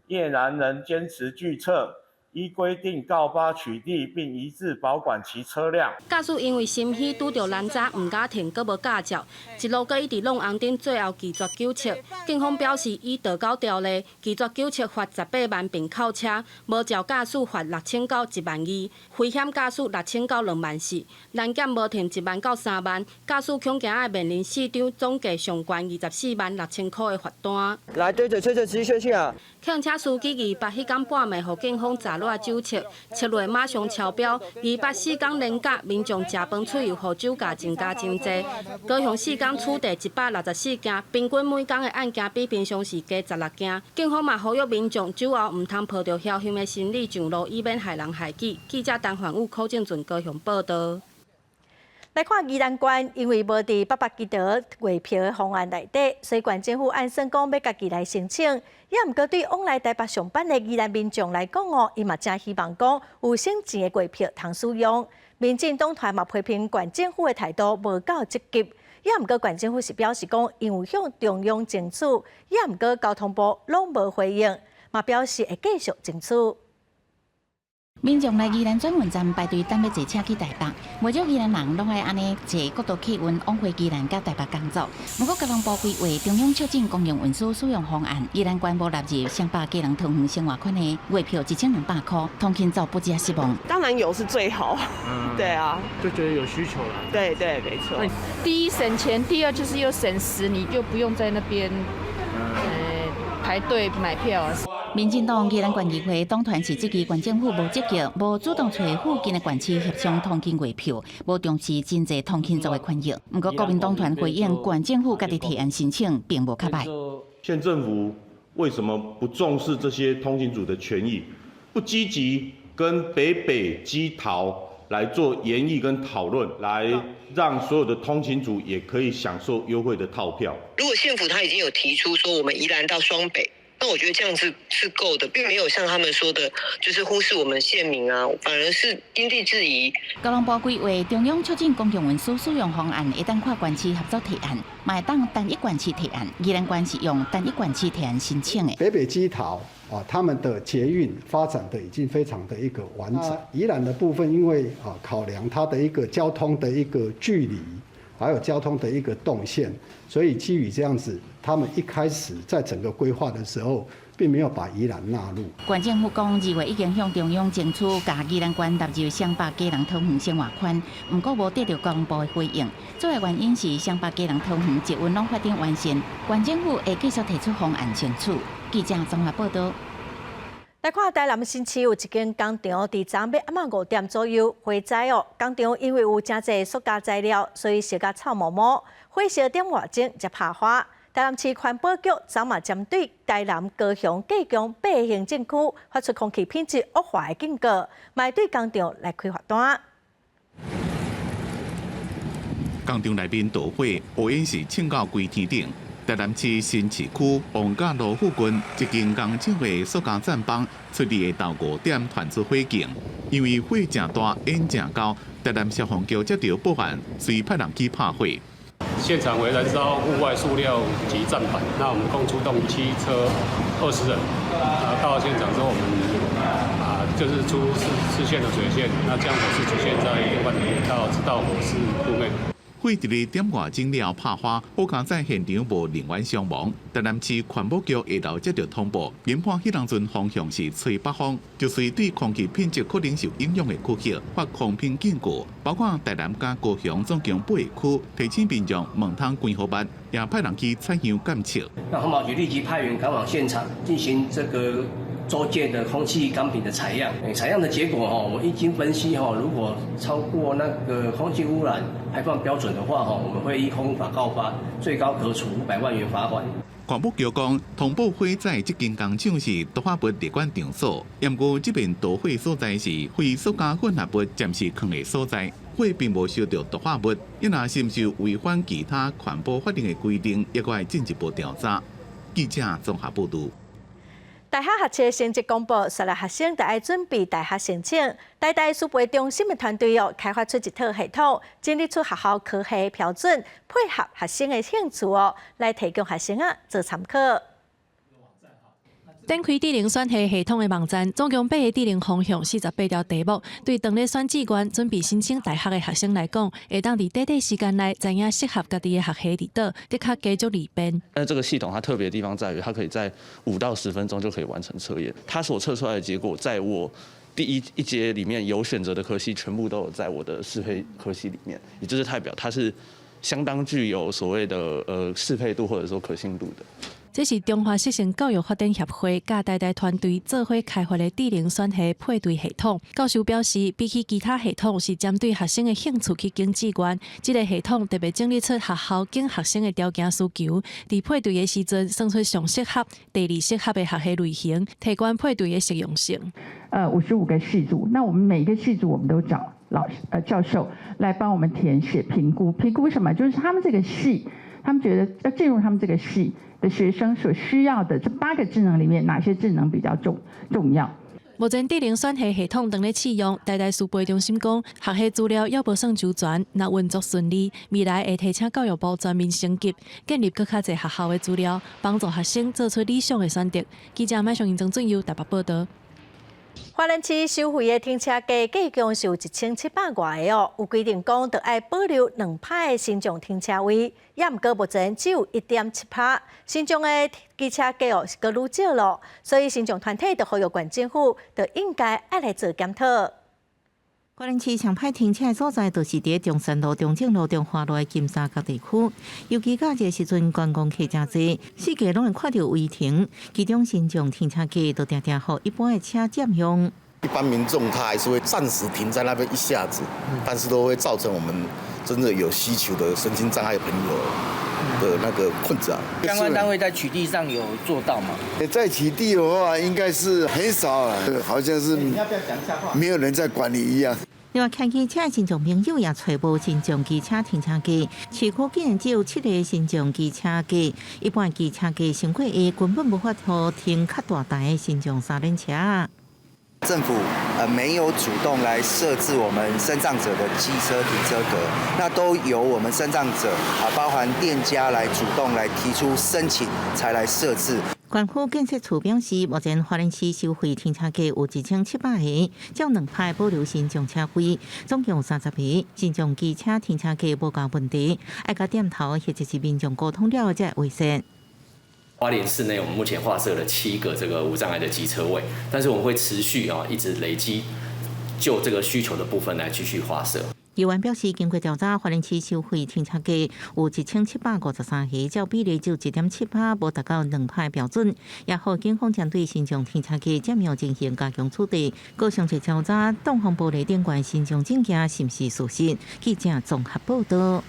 葉男仍堅持拒測，依規定告發取締並移置保管其車輛。駕駛因為心虛拄著攔查，毋敢停，閣無駕照，一路閣一直挵紅燈，最後拒絕糾測。警方表示，依道交條例，拒絕糾測罰18萬並扣車，無照駕駛罰6千到1萬2，危險駕駛6千到2萬4，攔檢無停1萬到3萬。駕駛恐驚愛面臨四張總計上懸24萬6千箍的罰單。來對準車車持續下去啊！客車司機28彼工半暝，予警方查落酒測，測落馬上超標。28四工連假，民眾食飯出遊，予酒駕增加真濟。高雄四工取締164件，平均每工的案件比平常時加16件。警方嘛呼籲民眾酒後毋通抱著僥倖的心理上路，以免害人害己。記者陳焕武、柯正俊高雄報道。來看宜蘭縣，因為無佇八百基德月票的方案內底，所以縣政府按算講欲家己來申請。也毋過對往來台北上班的宜蘭民眾來講哦，伊嘛誠希望講有省錢的月票通使用。民進黨團嘛批評縣政府的態度無夠積極。也毋過縣政府是表示講，𪜶有向中央爭取，也毋過交通部攏無回應，嘛表示會繼續爭取。民眾來宜蘭轉運站排隊等欲坐車去台北，袂少宜蘭人攏愛按呢坐國道客運往回宜蘭佮台北工作。毋過交通部規劃中央促進公共運輸使用方案，宜蘭縣無納入雙北基隆桃園生活圈的月票1200箍，通勤族不只失望。當然有是最好，對啊，就覺得有需求了。對對，沒錯。第一省錢，第二就是又省時，你就不用在那邊排隊買票啊。民進黨宜蘭縣議會黨團是質疑縣政府無積極、無主動揣附近的縣市協商通勤月票，無重視真濟通勤族的權益。毋過國民黨團回應，縣政府家己提案申請，並無較歹。縣政府為什麼不重視這些通勤族的權益，不積極跟北北基桃來做研議跟討論，來讓所有的通勤族也可以享受優惠的套票？如果縣府他已經有提出說，我們宜蘭到雙北。那我覺得這樣子是夠的，並沒有像他們說的，就是忽視我們縣民啊，反而是因地制宜。交通部規劃中央促進公共運輸使用方案，會當跨縣市合作提案，嘛會當單一縣市提案。宜蘭縣是用單一縣市提案申請的。北北基桃啊，他們的捷運發展的已經非常的一個完整。宜蘭的部分，因為啊考量它的一個交通的一個距離，還有交通的一個動線，所以基於這樣子，他們一開始在整個規劃的時候，並沒有把宜蘭納入。縣政府講，2月已經向中央爭取，共宜蘭縣納入雙北基隆桃園生活圈，毋過無得到交通部的回應。主要原因是雙北基隆桃園捷運攏發展完善，縣政府會繼續提出方案爭取。記者綜合報道。來看台南新市有一間工廠，佇昨暝暗仔5點左右火災哦。工廠因為有誠濟塑膠材料，所以燒甲臭毛毛，火燒點外鐘才拍花。台南市環保局昨嘛針對台南、高雄、高雄八个行政區發出空氣品質惡化的警告，嘛對工廠來開罰單。工廠內面著火，烏煙是衝到規天頂。台南市新市區王甲路附近一間工廠的塑膠棧房，出日下晝5點傳出火警，因為火誠大，煙誠高，台南消防局接到報案，遂派人去拍火。現場為燃燒戶外塑料及棧板，那我們共出動7車20人。到現場之後，我們就是出四線的水線，那將火勢局限在一定範圍，到直到火勢撲滅。火佇咧點外鐘了拍花，好佳哉現場無人員傷亡。台南市環保局下晝接著通報，研判彼當陣方向是吹北風，就是對空氣品質可能受影響的區域發空品警告，包括台南佮高雄總共八個區，提醒民眾毋通關予密，也派人去採樣監測。那環保局立即派員趕往現場進行這個周界的空氣鋼品的採樣，採樣的結果吼，我們一經分析吼，如果超過那個空氣污染排放標準的話吼，我們會依空污法告發，最高可處500萬元罰款。環保局講，通報火災這間工廠是毒化物列管場所，毋過這邊導火所在是非塑膠混合物暫時囥的所在，火並無燒著毒化物，伊若是毋是違反其他環保法令的規定，猶閣愛進一步調查。記者綜合報導。大學學測成績公布，所有學生都愛準備大學申請。台大師培中心的團隊哦，開發出一套系統，整理出學校科系標準，配合學生的興趣哦，來提供學生仔做參考。展開智能選系系統的網站，總共八个智能方向，48條題目，對當咧選志願、準備申請大學的學生來講，會當佇短短時間內知影適合家己的學系佇佗，的確加足利便。那這個系統它特別的地方在於，它可以在5到10分鐘就可以完成測驗。它所測出來的結果，在我第一階裡面有選擇的科系，全部都有在我的適配科系裡面，也就是代表它是相當具有所謂的適配度或者說可信度的。這是中華適性教育發展協會佮台大團隊做伙開發的智能選系配對系統。教授表示，比起其他系統是針對學生的興趣去揀志願，這个系統特別整理出學校揀學生的條件需求，佇配對的時陣算出上適合、第二適合的學系類型，提懸配對的實用性。55個系組，那我們每一個系組我們都找老師教授來幫我們填寫評估，評估什麼？就是他們這個系，他們覺得要進入他們這個系的學生所需要的這八個智能裡面，哪些智能比較重要？目前智能選系系統正咧試用，台大師培中心講，學系資料猶無算周全，若運作順利，未來會提請教育部全面升級，建立閣較濟學校的資料，幫助學生做出理想的選擇。記者麥尚英、曾俊佑台北報導。花蓮市收費的停車格計共是有1700外个哦，有規定講，著愛保留2%的身障停車位，也毋過目前只有1.7%，身障的機車格哦是閣愈少咯，所以身障團體就呼籲縣政府，就應該愛來做檢討。花蓮市上歹停車的所在，就是佇中山路、中正路、中華路的金三角地區。尤其假日時陣，觀光客誠濟，四界攏會看著違停。其中身障停車格都定定予一般的車佔用。一般民眾他還是會暫時停在那邊一下子，但是都會造成我們真的有需求的身心障礙朋友的那個困擾。相關單位在取締上有做到嗎？在取締的話，應該是很少了，好像是沒有人在管理一樣。另外，騎機車的身障朋友也揣無身障機車停車格，市區竟然只有七个身障機車格，一般機車格傷過矮，根本無法度停較大台的身障三輪車。政府沒有主動來設置我們身障者的機車停車格，那都由我們身障者啊，包含店家來主動來提出申請，才來設置。縣府建設處表示，目前花蓮市收費停車格有1700個，照2%保留身障車位，總共有30個身障機車停車格無夠問題，愛佮店頭或者是民眾溝通了才會完善。花蓮市內，我們目前劃設了七個這個無障礙的機車位，但是我們會持續啊，一直累積就這個需求的部分來繼續劃設。議員表示，經過調查，花蓮市收費停車格有1753個，照比例就1.7%，無達到2%標準。也予警方針對身障停車格佔用進行加強取締。閣詳細調查，擋風玻璃頂懸身障證件是毋是事實？記者綜合報導。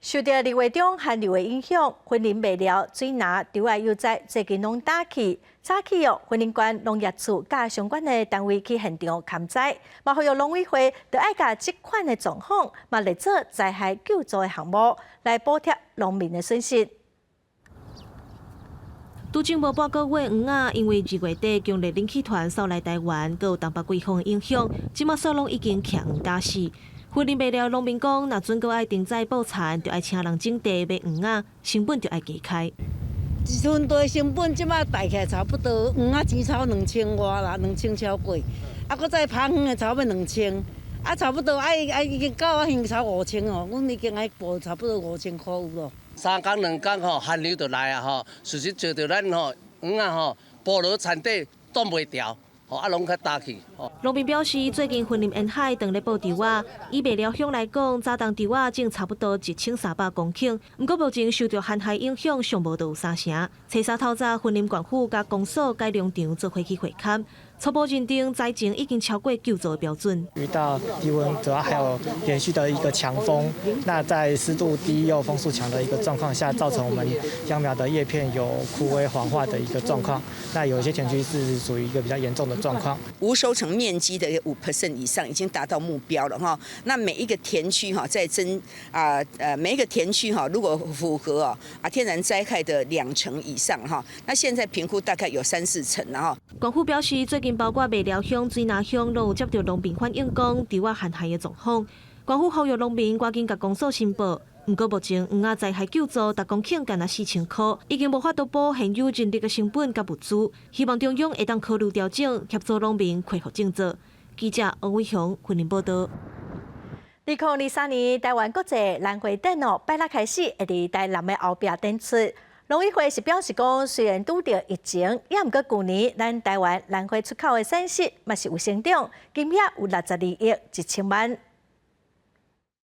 受著二月中寒流的影響，雲林麥寮、水林、稻仔幼栽最近攏打起，早起哦，雲林縣農業處佮相關的單位去現場勘災，嘛呼籲農委會著愛共這款的狀況，嘛列做災害救助的項目，來補貼農民的損失。拄種無半個月，黃仔因為二月底強烈冷氣團掃來台灣，閣有東北季風影響，這馬煞攏已經徛黃打死。雲林麥寮農民講，若準閣愛重栽補田，就愛請人種地買黃仔，成本就愛加開。一分地成本這馬大起來差不多，黃仔錢差兩千外啦，兩千超過。啊，閣再芳園的差不多兩千，啊，差不多愛愛已經到啊，還差5000哦，阮已經愛報差不多5000箍有咯。3工2工吼，寒流就來啊吼，事實做著咱吼黃仔吼，菠蘿產地擋袂牢。哦，啊，攏較焦去。農民表示，最近雲林沿海當咧播稻仔，以麥寮鄉來講，早冬稻仔種差不多1300公頃，毋過目前受著旱害影響，上無都有三成。初三透早，雲林縣府佮公所佮農場做伙去會勘，初步認定災情已經超過救助的標準。遇到低溫，主要還有連續的一個強風，那在濕度低又風速強的一個狀況下，造成我們秧苗的葉片有枯萎黃化的一個狀況。那有一些田區是屬於一個比較嚴重的狀況。無收成面積的5% 以上已經達到目標了哈。那每一個田區哈，在增啊呃每一個田區哈，如果符合啊天然災害的2成以上哈，那現在評估大概有三四成了哈。縣府表示，最近包括麥寮鄉、水林鄉，攏有接著農民反映講稻仔旱害的狀況。縣府呼籲農民趕緊共公所申報。毋過目前黃仔災害救助，逐公頃干焦4000箍，已經無法度補現有人力的成本佮物資，希望中央會當考慮調整，協助農民恢復種植。記者王偉雄雲林報導。2023年臺灣國際蘭花展哦，拜六開始會佇臺南的後壁展出。農委會是表示講，雖然拄著疫情，也毋過舊年咱臺灣蘭花出口的損失嘛是有成長，金額有62億1千萬。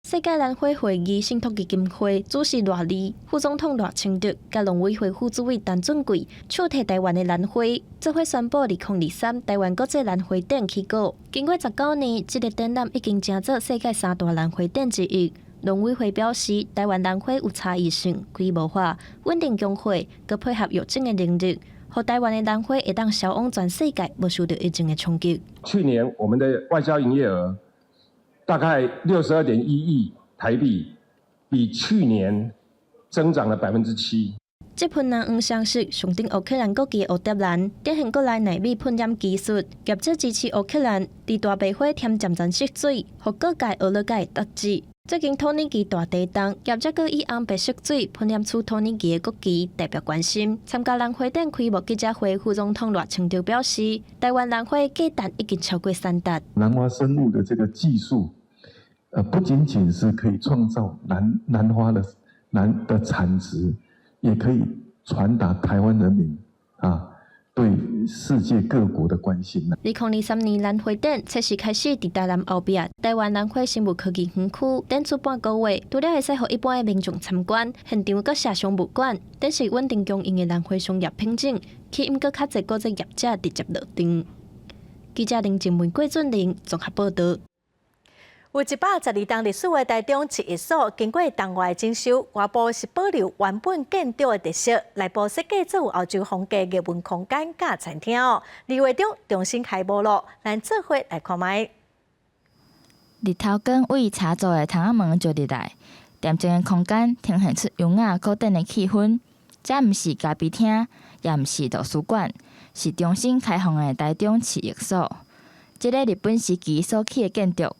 世界蘭花會議信託基金會主席賴利、副總統賴清德、佮農委會副主委陳俊貴，手提臺灣的蘭花，做伙宣布2023臺灣國際蘭花展起稿。經過19年，這个展覽已經成做世界三大蘭花展之一。農委會表示，臺灣蘭花有差異性、規模化、穩定供貨，閣配合育種的能力，予臺灣的蘭花會當銷往全世界，無受著疫情的衝擊。去年我們的外銷營業額大概62.1億台幣，比去年增長了7%。這份藍黃雙色象徵烏克蘭國旗的蝴蝶蘭，展現國內納米噴染技術，業者支持烏克蘭佇大白花添漸層色水，予各界娛樂界得知。最近土耳其大地震，業者閣以紅白色水噴染出土耳其的國旗，代表關心。參加蘭花展開幕記者會，副總統賴清德表示，臺灣蘭花價值已經超過三達。蘭花生物的這個技術，不僅僅是可以創造蘭花的蘭的產值，也可以傳達臺灣人民啊對世界各國的關心。 2023年蘭花展測試開始佇臺南後壁，臺灣蘭花生物科技園區展出半個月，除了會使予一般的民眾參觀，現場閣設商務館，展示穩定供應的蘭花商業品種，吸引閣較濟國際業者直接落訂。記者林靜文、郭俊玲綜合報導。有112冬歷史的臺中市役所，經過重劃整修，外部是保留原本建築的特色，內部設計做有歐洲風格藝文空間佮餐廳哦。2月中重新開幕囉，咱做伙來看覓。日頭光對茶座的窗仔門照入來，恬靜的空間呈現出優雅古典的氣氛。這毋是咖啡廳，也毋是圖書館，是重新開放的臺中市役所。這个日本時期所起的建築，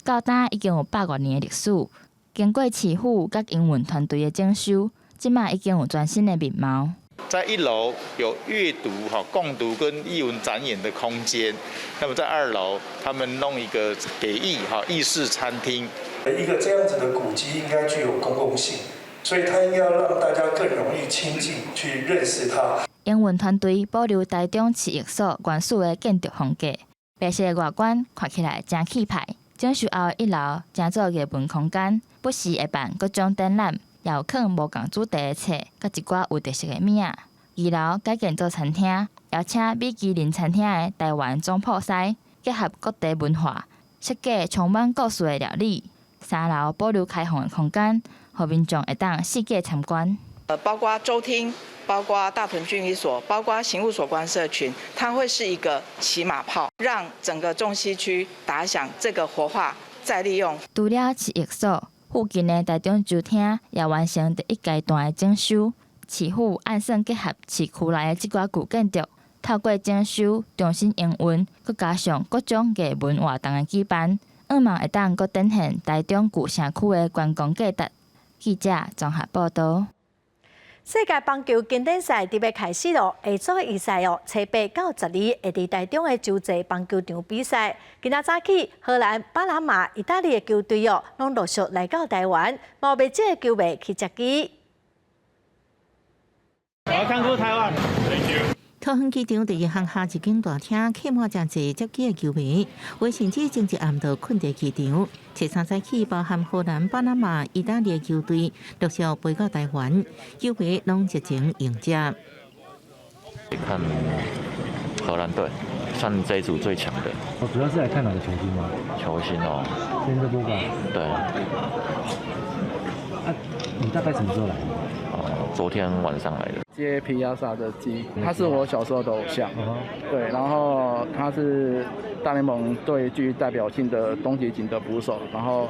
到今已經有百外年的歷史。經過市府佮營運團隊的整修，這馬已經有全新的面貌。在一樓有閱讀、哈共讀跟藝文展演的空間，那麼在二樓，他們弄一個給藝哈藝式餐廳。一個這樣子的古蹟應該具有公共性，所以它應該要讓大家更容易親近去認識它。營運團隊保留臺中市役所原始的建築風格，白色的外觀看起來誠氣派。整修後的一樓，成做藝文空間，不時會辦各種展覽，也有放無仝主題的冊，佮一寡有特色的物仔。二樓改建做餐廳，邀請米其林餐廳的臺灣總鋪師，結合各地文化，設計充滿故事的料理。三樓保留開放的空間，予民眾會當四界參觀。包括州廳，包括大屯郡役所，包括刑務所官舍群，它會是一個騎馬炮，讓整個中西區打響這個活化再利用。除了市役所附近的臺中州廳也完成第一階段的整修，市府按算結合市區內的這寡舊建築，透過整修、重新營運，閣加上各種藝文活動的舉辦，向望會當閣展現臺中舊城區的觀光價值。記者綜合報導。世界棒球經典賽準備開始囉，下晝比賽哦，初八到十二會佇台中的洲際棒球場比賽。今仔早起，荷蘭、巴拿馬、意大利的球隊哦，攏陸續來到台灣，嘛有袂少的球迷去接機。我看過台灣。 Thank you。桃園機場第一航廈一間大廳客滿誠濟接機的球迷，有甚至前一暗就睏佇機場。初三早起，包含荷蘭、巴拿馬、意大利的球隊陸續飛到台灣，球迷攏熱情迎接。看荷蘭隊，算這一組最強的。我主要是來看哪個球星嗎？球星哦。現在不管。對。啊，你大概什麼時候來？哦，昨天晚上來的。接皮亞薩的機，他是我小時候的偶像。對，然後他是大聯盟最具代表性的終結型的捕手，然後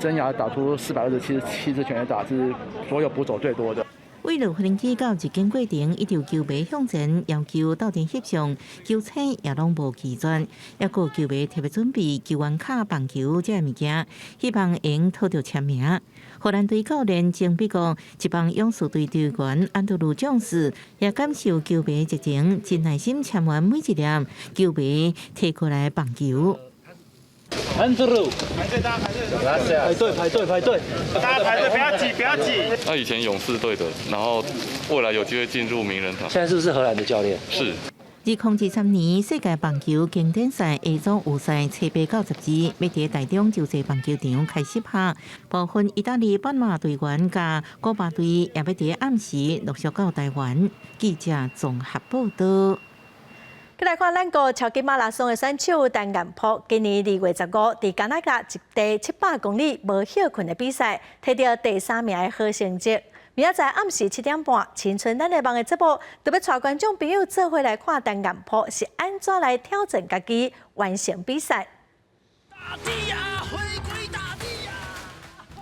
生涯打出427支全壘打，是所有捕手最多的。為落飛機到入境過程，一直球迷向前要求鬥陣翕相，球星也攏無拒絕。抑閣有球迷特別準備球員卡、棒球這物件，希望會用討著簽名。荷蘭隊教練前美國職棒勇士隊隊員安德魯將士也感受球迷熱情，真耐心簽完每一粒球迷提過來棒球。安德魯，排隊，大家排隊，排隊排隊排隊，大家排隊，不要擠，不要擠。他以前勇士隊的，然後未來有機會進入名人堂。現在是不是荷蘭的教練？是。2023年世界棒球經典賽下組預賽初八到十二，欲佇台中洲際棒球場開始拍。部分意大利、巴拿馬隊員佮古巴隊也欲佇暗時陸續到台灣。記者綜合報道。來看咱國超級馬拉松的選手陳彥博，今年2月15，佇加拿大一地700公里無歇睏的比賽，摕著第三名的好成績。明仔載暗時7點半，青春咱的夢的節目，就欲帶觀眾朋友做伙來看陳彥博是按怎來挑戰家己完成比賽。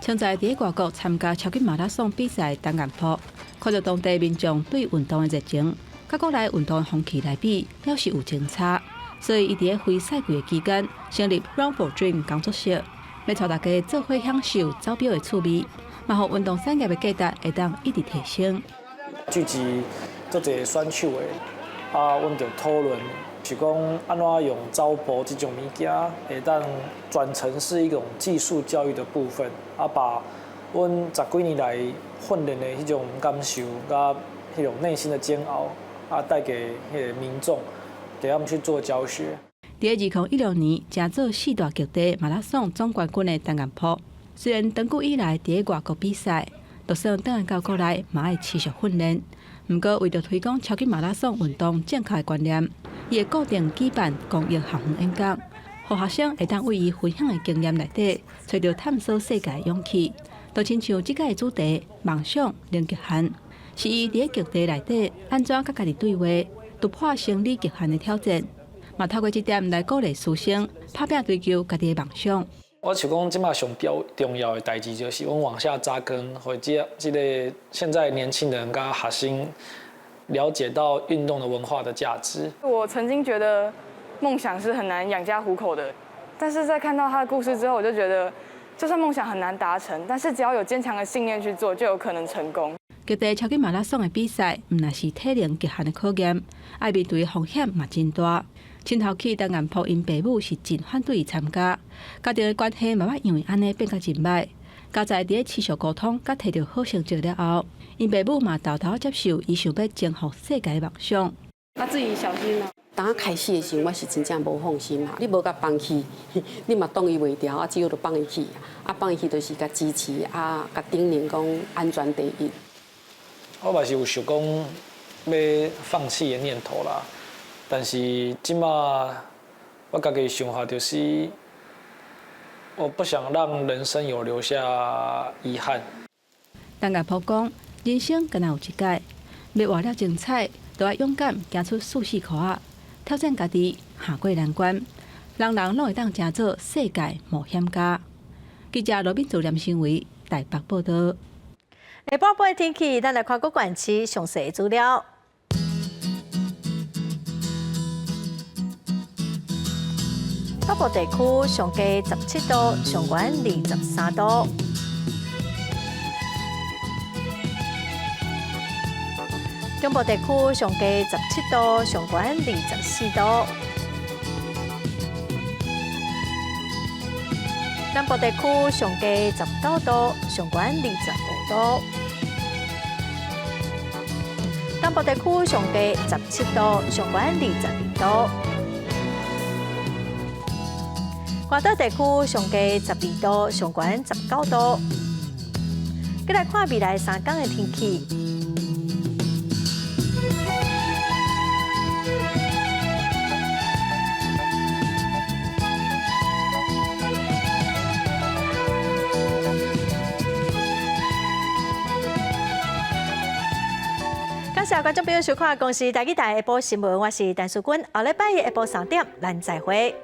像在佇外國參加超級馬拉松比賽，陳彥博看著當地民眾對運動的熱情，佮國內運動風氣來比，猶是有真差。所以，伊佇非賽季的期間，成立 Run for Dream 工作室，欲帶大家做伙享受走表的趣味，嘛予運動產業的價值會當一直提升。聚集足濟選手的，啊，阮就討論，是講按怎用走步這種物件，會當轉成是一種技術教育的部分，啊，把阮十幾年來訓練的彼種感受，佮彼種內心的煎熬，啊，帶給彼个民眾，給他們去做教學。佇2016年，成做四大極地馬拉松總冠軍的陳彥博，雖然長久以來佇外國比賽，就算轉來到國內，嘛愛持續訓練。毋過，為著推廣超級馬拉松運動正確的觀念，伊會固定舉辦公益學院演講，予學生會當為伊分享的經驗內底，揣著探索世界的勇氣。就親像這屆的主題“夢想零極限”，是伊佇極地內底按怎佮家己對話，突破生理極限的挑戰，嘛透過這點來鼓勵師生拍拚追求家己的夢想。我想講，這馬上重要的代誌就是阮往下扎根，予這個現在年輕人佮學生了解到運動的文化的價值。我曾經覺得夢想是很難養家糊口的，但是在看到他的故事之後，我就覺得，就算夢想很難達成，但是只要有堅強的信念去做，就有可能成功。極地超級馬拉松的比賽，毋但是體能極限的考驗，愛面對的風險嘛真大。親頭去陳彥博𪜶爸母是真反對伊參加，家庭的關係嘛捌因為按呢變甲真䆀。佳哉佇咧持續溝通，佮摕著好成績了後，𪜶爸母嘛沓沓接受伊想欲征服世界的夢想。啊，注意小心哦！當開始的時陣，我是真正無放心嘛。你無共放棄，你嘛擋伊袂牢，啊，只好就放伊去。啊，放伊去就是共支持，啊，共叮嚀講安全第一。我嘛是有想講欲放棄的念頭啦，但是這馬我家己想法就是，我不想讓人生有留下遺憾。陳彥博講，人生敢若有一擺，欲活了精彩，就愛勇敢行出舒適圈仔，挑戰家己，跨過難關，人人攏會當成做世界冒險家。記者羅敏祖、連新偉台北報道。下晡晡的天氣，咱來看各縣市詳細資料。北部地區上低17度，上懸23度。中部地區上低17度，上懸24度。南部地區上低19度，上懸25度。東部地區上低17度，上懸22度。外島地區上低12度，上懸19度。閣來看未來3工的天氣。感謝觀眾朋友收看《公視台語台》下晡新聞，我是陳淑君。後禮拜一下晡3點，咱再會。